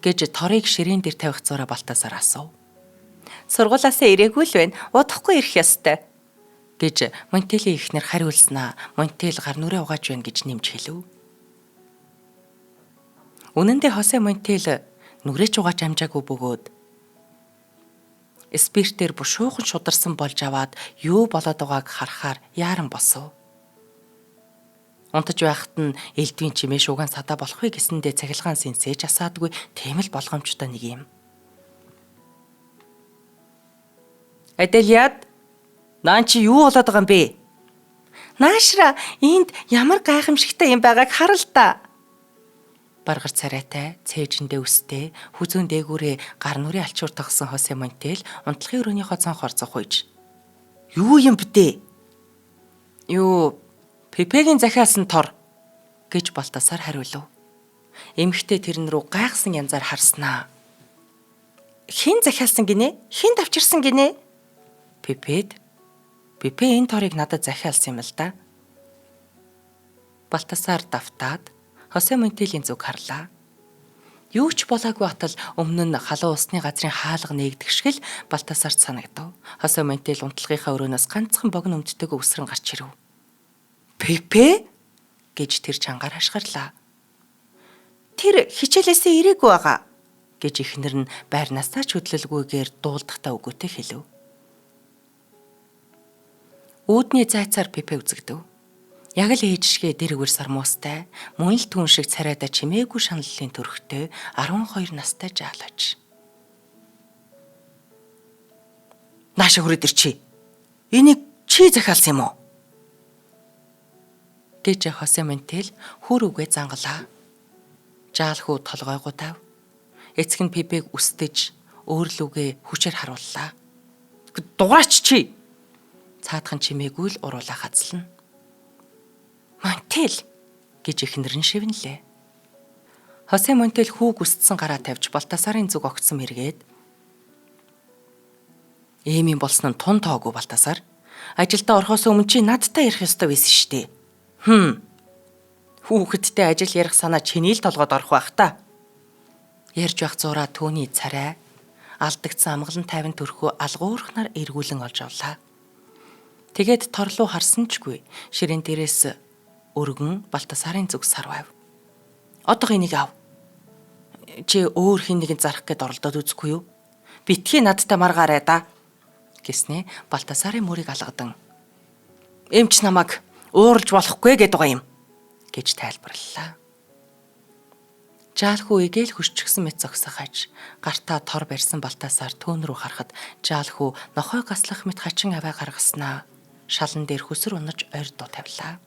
гэж торыг ширээн дээр тавих зураа Балтасар асуув. Сургуулаасаа ирээгүй л байна. Удахгүй ирэх ёстой гэж Монтелийн эхнэр хариулснаа. Монтел гар нүрээ угааж байна гэж нэмж хэлв. Үнэн дээр Хосе Монтел нүрээ ч угааж амжаагүй бөгөөд спиртээр бушуухан шударсан болж аваад юу болоод байгааг харахаар яаран босов. Унтаж байхад нь элдвийн чимээ шуугаан садаа болох вэ гэсэндээ цахилгаан сэнсэж асаадгүй тийм л болгоомжтой нэг юм. Аделиад наан чи юу болоод байгаа юм бэ? Наашра энд ямар гайхамшигтай юм байгааг хар л да. Баргар царайтай, цээжиндээ өстэй, хүзүүн дээгүүрээ гар нүрийн алчуур тогсон Хосе Монтел унтлагын өрөөнийхөө цонхоор зугууж. Юу юм бдэ? Юу, Пепегийн захиалсан тор гэж Балтасар хариулв. Эмэгтэй тэрэн рүү гайхсан янзаар харснаа. Хэн захиалсан гинэ? Хэн давчирсан гинэ? Пепед. Пепе энэ торыг надад захиалсан юм л да. Балтасар давтаад Хосе Монтелийн зүг харлаа. Юу ч болоогүй атал өмнө нь халуун усны газрын хаалга нээгдэх шиг л Балтасарт санагдав. Хосе Монтел унтлагынхаа өрөөнөөс ганцхан богино өмдтэйгөө үсрэн гарч ирэв. Пепе гэж тэр чангаар хашгирлаа. Тэр хичээлээсээ ирээгүй байгаа гэж эхнэр нь байрнаасаа ч хөдлөлгүйгээр дуулдахтаа өгөөтэй хэлв. Үүдний зайцаар Пепе үзэгдэв. Яг л ээж шигээ дэрэгвэр сармуустай, мөн л түн шиг царайдаа чимээгүй шаналлын төрхтэй 12 настай жаалаач. Нааша хүрээд ирчи. Энийг чи захиалсан юм уу? Гэж Хосе Монтел хүр үгээ зангалаа. Жаал хүү толгой гутав. Эцэг нь Пепег үстэж өөрлүүгээ хүчээр харууллаа. Дугаач чи. Цаадхан чимээгүй л уруулаа хазлана. Монтел гэж эхнэр нь шивнэлээ. Хосе Монтел хүүг үстсэн гараа тавьж Балтасарын зүг огцом эргээд ийм юм болсон нь тун тоогүй Балтасар. Ажилдаа орохоос өмнө чи надтай ярих ёстой байсан шүү дээ. Хүүхэдтэй ажил ярих санаа чиний л толгойд орох байх та. Ярьж байх зураа түүний царай алдагдсан амгалан тайван төрхөө алгуурхнаар эргүүлэн олж авлаа. Тэгээд торлоо харсан чгүй ширээн дээрээс өргөн Балтасарын зүг сарвайв. Одох энийг ав. Чи өөр хин нэгэн зарах гээд оролдоод үзэхгүй юу? Битгий надтай маргаарай да гэснээ Балтасарын мөрийг алгадан. Эмч намайг ууралж болохгүй гээд байгаа юм гэж тайлбарлалаа. Жаалхүү эгээл хөшчихсөн мэт зогсох аж гартаа тор барьсан Балтасар төөн рүү харахад Жаалхүү нохой гаслах мэт хачин аваа гаргаснаа шалан дээр хөсөр унаж ойр дуу тавилаа.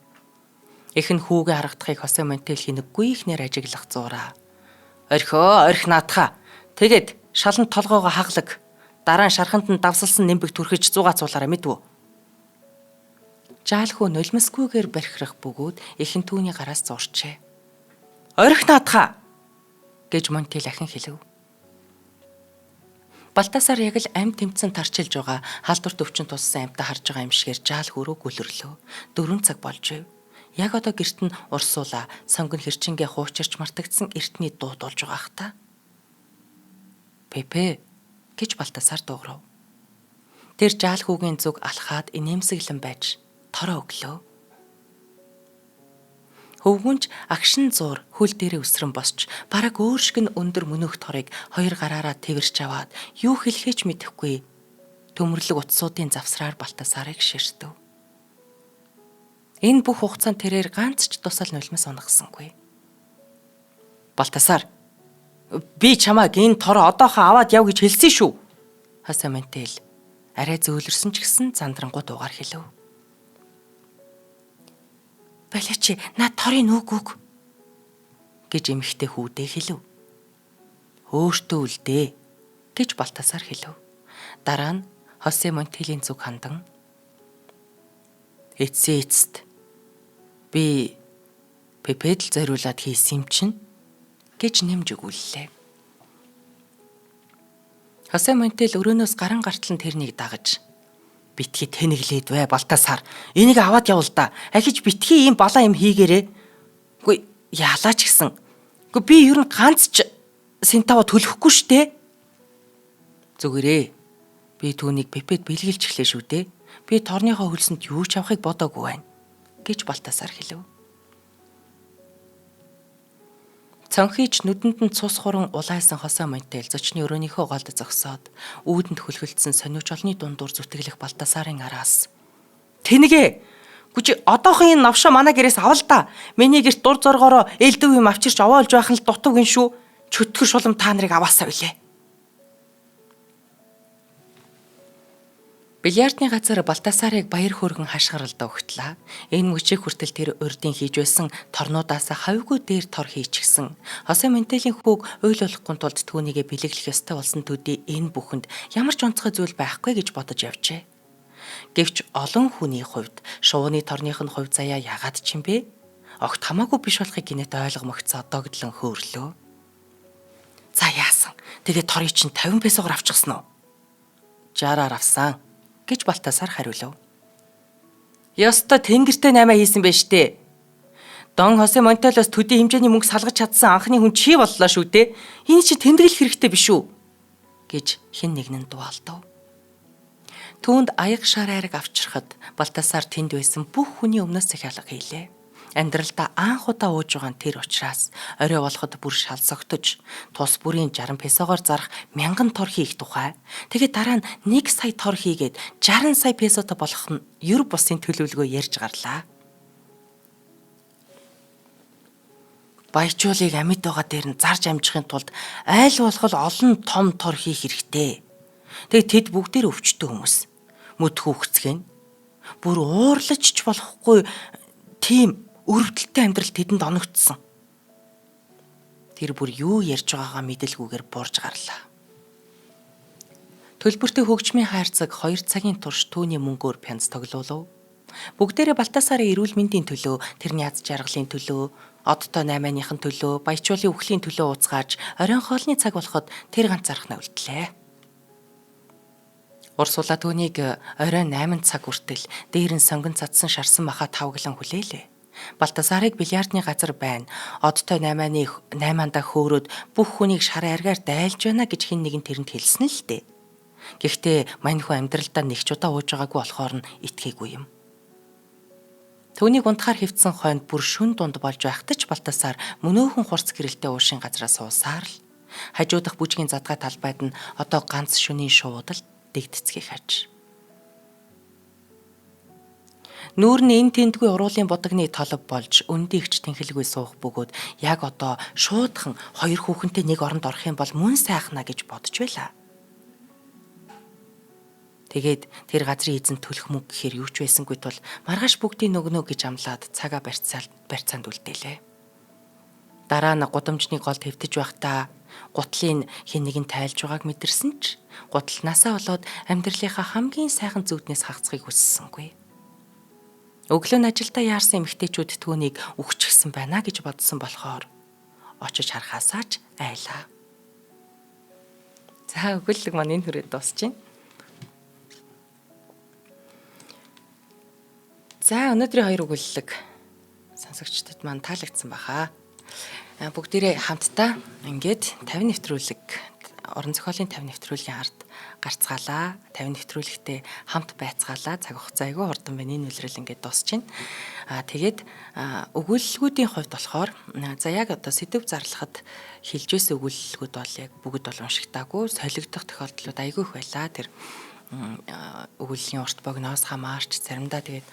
Эх нь хүүгээ харагдахыг Хосе Монтел хинэггүй ихнэр ажиглах зуураа. Орхио, орхи наадхаа. Тэгээд шаланд толгоогоо хаглаг. Дараа нь шарханд нь давсалсан нэмбэг түрхэж зугаацуулаарай мэдвүү. Жаалхүү нулимсгүйгээр бархирах бөгөөд ихэн түүний гараас зурчээ. Орхи наадхаа гэж Монтел ахин хэлв. Балтасар яг л амь тэмцэн тарчилж байгаа халдвар төвчин туссан амьтаа харж байгаа юм шигээр жаалхүү рүү гүлэрлөө. 4 цаг болж байв. Яг одоо гэрт нь урсуула сонгон хэрчингээ хуучирч мартагдсан эртний дуу дуулж байгаа х та. Пепе гэж Балтасар дуугарав. Тэр жаалхүүгийн зүг алхаад инээмсэглэн байж тороо өглөө. Хөвгүнч агшин зуур хөл дээрээ өсрөн босч бараг өөр шиг нь өндөр мөнөөх торыг хоёр гараараа тэрч аваад юу хэлэхээ ч мэдэхгүй төмөрлөг утсуудын завсраар Балтасарыг ширтэв. Энэ бүх хугацаанд тэрээр ганц ч тусал нулимс унгасангүй. Балтасар би чамайг энэ тороо одоохоо аваад яв гэж хэлсэн шүү. Хосе Монтел арай зөөлрсөн ч гэсэн зандрангуй дуугаар хэлв. Болооч над торын нүг үг гэж эмэгтэй хүүдээ хэлв. Өөртөө үлдээ гэж Балтасар хэлв. Дараа нь Хосе Монтелийн зүг хандан эцсийн эцэст би Пепед л зориулаад хийсэн юм чинь гэж нэмж өгүүллээ. Хосе Монтел өрөөнөөс гаран гартлан тэрнийг дагаж битгий тэнэглээд бай Балтасар. Энийг аваад явал да. Ахиж битгий ийм балаа юм хийгээрээ. Үгүй ялаач гисэн. Үгүй би ер нь ганц ч сентава төлөхгүй штэ. Зүгээрээ. Би түүнийг Пепед бэлгэлж эхлэв шүү дээ. Би торныхоо хөлсөнд юу ч авахыг бодоогүй байна гэж Балтасар хэлв. Цонхийч нүдэнд нь цус хуран улайсан Хосоо Монтел зочны өрөөнийхөө голд зогсоод үүдэнд хөлхөлдсөн сониуч олны дундуур зүтгэлэх Балтасарын араас Тэнэгэ. Гүжи одоохын энэ новшоо манай гэрээс авал та. Миний гэрт дур зоргоороо элдв юм авчирч овоолж байх нь л дутуу гин шүү. Чөтгөр шулам та нарыг аваасаа билээ. Бильярдны газар Балтасарыг баяр хөөргөн хашгиралдаа өгтлээ. Энэ мөчийг хүртэл тэр урдын хийж байсан торнуудаасаа хавьгүй дээр тор хийчихсэн. Хосе Ментелийн хүүг уйлуулахгүй тулд түүнийгээ бэлэглэх ёстой болсон төдий энэ бүхэнд ямар ч онцгой зүйл байхгүй гэж бодож явжээ. Гэвч олон хүний хувьд шувууны торных нь хувь заяа ягаад ч юм бэ? Огт хамаагүй биш болохыг гинэт ойлгомогцоо догдлон хөөрлөө. За яасан? Тэгээ торыг чинь 50 песогоор авчихсан уу? 60-аар авсан гэж Балтасар хариулав. Ёстой тэнгэртэй 8 хийсэн байж тээ. Дон Хосе Монтелос төдий хэмжээний мөнгө салгаж чадсан анхны хүн чи боллоо шүү дээ. Энэ чи тэмдэглэх хэрэгтэй биш үү? Гэж хэн нэгэн нь дуалдав. Түүнд аяг шар айраг авчрахад Балтасар тэнд байсан бүх хүний өмнөөс захиалга хийлээ. Амьдралдаа анх удаа ууж байгаа нь тэр учраас орой болоход бүр шалсогтож тус бүрийн 60 песогоор зарах 1000 тор хийх тухай. Тэгээд дараа нь 1 сая тор хийгээд 60 сая песото болох нь ер бусын төлөвлөгөө ярьж гарлаа. Баячуулыг амьд байгаа дээр нь зарж амжихын тулд айл болох олон том тор хийх хэрэгтэй. Тэгээд тэд бүгдээр өвчтөн хүмүүс. Мөдхүү хөцгэн. Бүр уурлаж ч болохгүй тийм өрөвдөлттэй амьдрал тэдэнд оногдсон. Тэр бүр юу ярьж байгаагаа мэдэлгүйгээр буурж гарлаа. Төлбөртэй хөгжмийн хайрцаг 2 цагийн турш түүний мөнгөөр пянз тоглоулав. Бүгдээрээ Балтасарын эрүүл мэндийн төлөө, тэрний аз жаргалын төлөө, одтой 8-ааныхын төлөө, баячуулын үхлийн төлөө ууцгааж оройн хоолны цаг болоход тэр ганцаархнаа үлдлээ. Урсула түүнийг оройн 8 цаг хүртэл дээр нь сонгон цадсан шарсан маха тавглан хүлээлээ. Балтасарыг бильярдны газар байна. Одтой 8-ны 8-андаа хөөрөөд бүх хүнийг шар аргаар дайлж байна гэж хэн нэгэн тэрэнд хэлсэн л дээ. Гэхдээ мань хүн амьдралдаа нэг ч удаа ууж байгаагүй болохоор нь итгээгүй юм. Түүнийг унтахаар хэвтсэн хойнд бүр шүн дунд болж байхад ч Балтасар мөнөөхөн хурц гэрэлтэй уушийн газараа суусаар л хажуудах бүжгийн задгай талбайд нь одоо ганц шөнийн шуудал дэгдэцгийг хаж. Нүүр нь энэ тэндгүй уруулын будагны толб болж өндийгч тэнхэлгүй суух бөгөөд яг одоо шуудхан хоёр хүүхэнтэй нэг оронд орох юм бол мөн сайхнаа гэж бодож байлаа. Тэгээд тэр газрын эзэн төлөх мөнгө гэхээр юу ч байсангүй тул маргааш бүгдийн нөгнөө гэж амлаад цагаа барьцаанд үлдээлээ. Дараа нь гудамжны голд хэвтэж байхдаа гутлын хэн нэгэн тайлж байгааг мэдэрсэн ч гутлнаасаа болоод амьдралынхаа хамгийн сайхан зүуднээс хагацхыг хүссэнгүй. Өглөө нь ажилдаа яарсан эмэгтэйчүүд түүнийг үхчихсэн байна гэж бодсон болохоор очиж харахаасаа ч айлаа. За өгүүлэг маань энэ хүрээд дуусчихэв. За өнөөдрийн хоёр өгүүлэг сонсогчдод маань таалагдсан баха. Бүгдээрээ хамтдаа ингээд 50 нэвтрүүлэг уран зохиолын 50 нэвтрүүлгийн ард гарцгаалаа. 50 нэвтрүүлэгтээ хамт байцгаалаа. Цаг хугацаа айгүй хурдан байна. Энэ үлрэл ингээд дуусчихэв. Тэгээд өгүүлэлгүүдийн хувьд болохоор за яг одоо сэдв зарлахад хэлж байсан өгүүлэлгүүд бол яг бүгд бол уншигтаагүй солигдох тохиолдлууд айгүй их байлаа. Тэр өгүүллийн урт богиноос хамаарч заримдаа тэгээд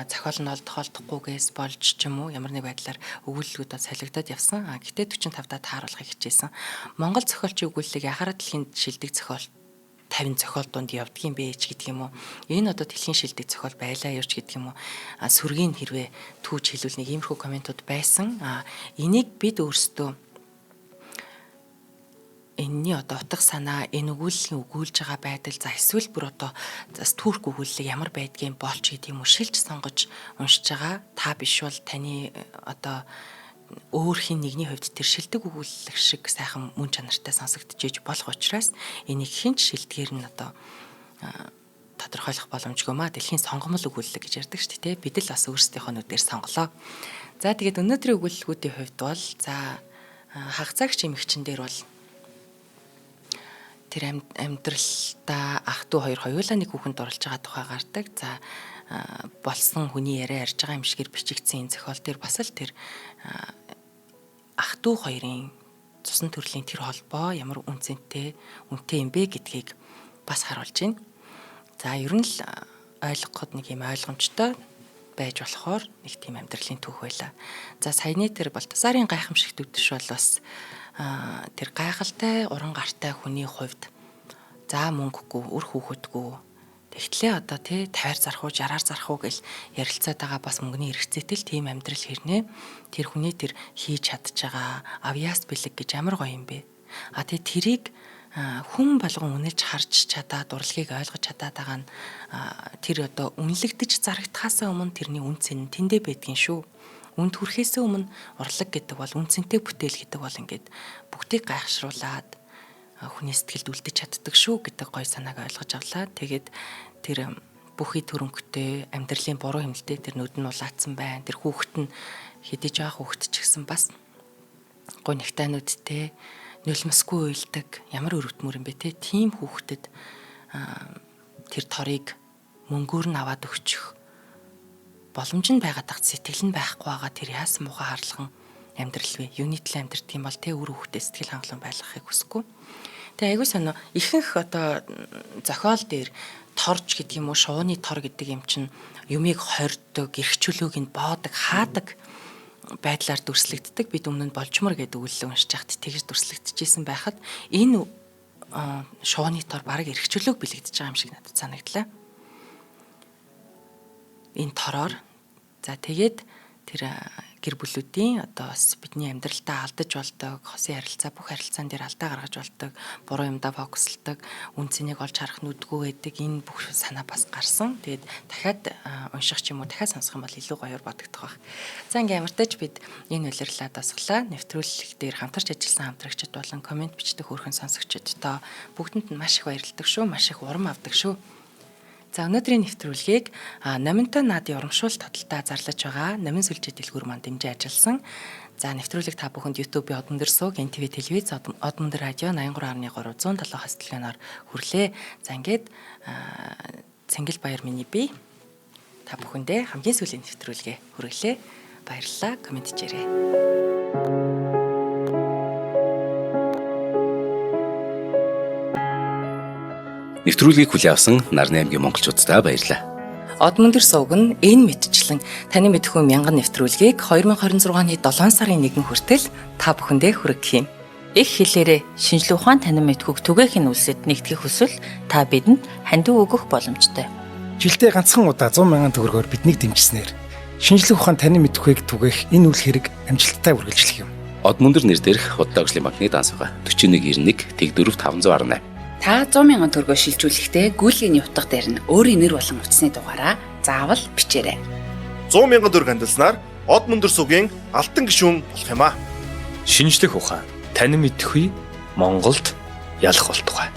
зохиол нь олдох олдохгүйгээс болж ч юм уу ямар нэг байдлаар өгүүлэлгүүд солигдоод явсан. Гэхдээ 45-даа тааруулахыг хичээсэн. Монгол зохиолчийн өгүүллийг яхаараа дэлхийн шилдэг зохиол 50 зохиол дунд явдгийн бэ ч гэдэг юм уу. Энэ одоо дэлхийн шилдэг зохиол байлаа юу ч гэдэг юм уу. Сүргийг хэрвээ түүж хэлвэл нэг иймэрхүү комментууд байсан. Энийг бид өөрсдөө энэний одоо утга санаа, энэ өгүүллийн өгүүлж байгаа байдал, за эсвэл бүр одоо турк өгүүлэл ямар байдгийг болч гэдэг юм уу шилж сонгож уншиж байгаа. Та биш бол таны одоо өөр хин нэгний хувьд тэр шилдэг өгүүлэх шиг сайхан мөн чанартай сонсогдож болох учраас энийг хинч шилдгээр нь одоо тодорхойлох боломжгүй маа. Дэлхийн сонгомол өгүүлэл гэж ярьдаг шүү дээ, тэ. Бид л бас өөрсдийнхөө нүдээр сонголоо. За тэгээд өнөөдрийн өгүүлэлгүүдийн хувьд бол за хагацаагч эмэгчин дээр бол тэр амьдралдаа ах トゥ хоёр хоёулаа нэг хүүхэнд оролж байгаа тухай гардаг. За болсон хүний яриа ярьж байгаа юм шигээр бичигдсэн энэ зохиол дээр бас л тэр ах トゥ хоёрын цусан төрлийн тэр холбоо ямар үнцэнтэй үнэтэй юм бэ гэдгийг бас харуулж байна. За ер нь л ойлгоход нэг юм ойлгомжтой байж болохоор нэг тийм амьдралын түүх байла. За саяны тэр Балтасарын гайхамшигт үдшил бол бас тэр гайхалтай уран гартай хүний хувьд за мөнгөгүй, үр хүүхэдгүй, Тэгтлээ одоо тий 50-аар зарах уу 60-аар зарах уу гэл ярилцаад байгаа бас мөнгөний хэрэгцээтэй л тийм амьдрал хэрнээ. Тэр хүний тэр хийж чадж байгаа авьяас бэлэг гэж ямар гоё юм бэ. А тий тэрийг хүн болгон үнэлж харж чадаад урлагийг ойлгож чадаад байгаа нь тэр одоо үнэлэгдэж зарагдахаасаа өмнө тэрний үн цэн тэндэ байдгийн шүү. Үнд хүрэхээсээ өмнө урлаг гэдэг бол үн цэнтэй бүтээл гэдэг бол ингээд бүгдийг гайхшруулад хүний сэтгэлд үлдэж чаддаг шүү гэдэг гоё санааг ойлгож авлаа. Тэгээд тэр бүхий төрөнгөтэй амьдралын буруу хэмнэлтэд тэр нүд нь улаацсан байна. Тэр хүүхэд нь хэдий жоох хүүхэд ч гэсэн бас гунигтайнуудтэй нулимсгүй уйлдаг ямар өрөвдмөр юм бэ те. Тийм хүүхдэд тэр торыг мөнгөөр нь аваад өгчих боломж нь байгаад тахт сэтгэл нь байхгүй байгаа тэр яасан муухай харлахan амьдрал вэ? Юуны төлөө амьдрдаг юм бол те үр хүүхдээ сэтгэл хангалуун байлгахыг хүсэхгүй. Тэгээ айгуу сонио ихэнх одоо зохиол дээр торж гэдэг юм уу шууны тор гэдэг юм чинь юмыг хордог, эрх чөлөөг нь боодог, хаадаг байдлаар дүрслэгддэг. Бид өмнө нь болжмор гэдэг үгэлэг уншиж байхад тэгж дүрслэгдэжсэн байхад энэ шууны тор бараг эрх чөлөөг бэлэгдэж байгаа юм шиг надад санагдлаа. Энэ тороор за тэгээд тэр гэр бүлүүдийн одоо бас бидний амьдралдаа алдаж болдог, хосын харилцаа бүх харилцаан дээр алдаа гаргаж болдог, буруу юмдаа фокуслдаг, үн цэнийг олж харах нүдгүй байдаг энэ бүх санаа бас гарсан. Тэгээд дахиад унших ч юм уу дахиад сонсох юм бол илүү гоёор бодогдох байх. За ингээм ямартайч бид энэ улирлаа дасглаа. Нэвтрүүлэг дээр хамтарч ажилласан хамтрагчид болон комент бичдэг хөөрхөн сонсогчдод бүгдэнд нь маш их баярлалдаг шүү. Маш их урам авдаг шүү. За өнөөдрийн нэвтрүүлгийг Номинтой наадын урамшуул тодтолтой зарлаж байгаа Номин сүлжээ дэлгүүр маань дэмжин ажилласан. За нэвтрүүлэг та бүхэнд YouTube-ийн Одмөндөр сууг, NTV телевиз, Одмөндөр радио 83.3 107 хос телевизээр хүрлээ. За ингээд Цэнгэл баяр миний бие та бүхэндээ хамгийн сүүлийн нэвтрүүлгээ хүргэлээ. Баярлалаа. Комент хийрээ. Нэвтрүүлгийг хүлээн авсан Нарны аймгийн монголчууддаа баярлалаа. Одмөндөр сувг нь энэ мэтчлэн таны мэдхүү мянган нэвтрүүлгийг 2026 оны 7 сарын 1 хүртэл та бүхэндээ хүргэх юм. Их хэлээрээ шинжлэх ухаан танин мэдхүйг түгээх нь үлсэд нэгтгэх хүсвэл та бидэнд хандив өгөх боломжтой. Жилдээ ганцхан удаа 100 мянган төгрөгөөр биднийг дэмжсэнээр шинжлэх ухаан танин мэдхүйг түгээх энэ үйл хэрэг амжилттай үргэлжлэх юм. Одмөндөр нэр дээрх Худалдаа хөгжлийн банкны данс байгаа. 4191 Тэг4 518. Та 100 мянган төгрөгөөр шилжүүлэхдээ гүйлгээний утга дээр нь өөрийн нэр болон утасны дугаараа заавал бичээрэй. 100 мянган төгрөг хандилснаар Одмөндөр сувгийн алтан гишүүн болох юм аа. Шинжлэх ухаан танин мэдхүй Монголд ялах болтугай.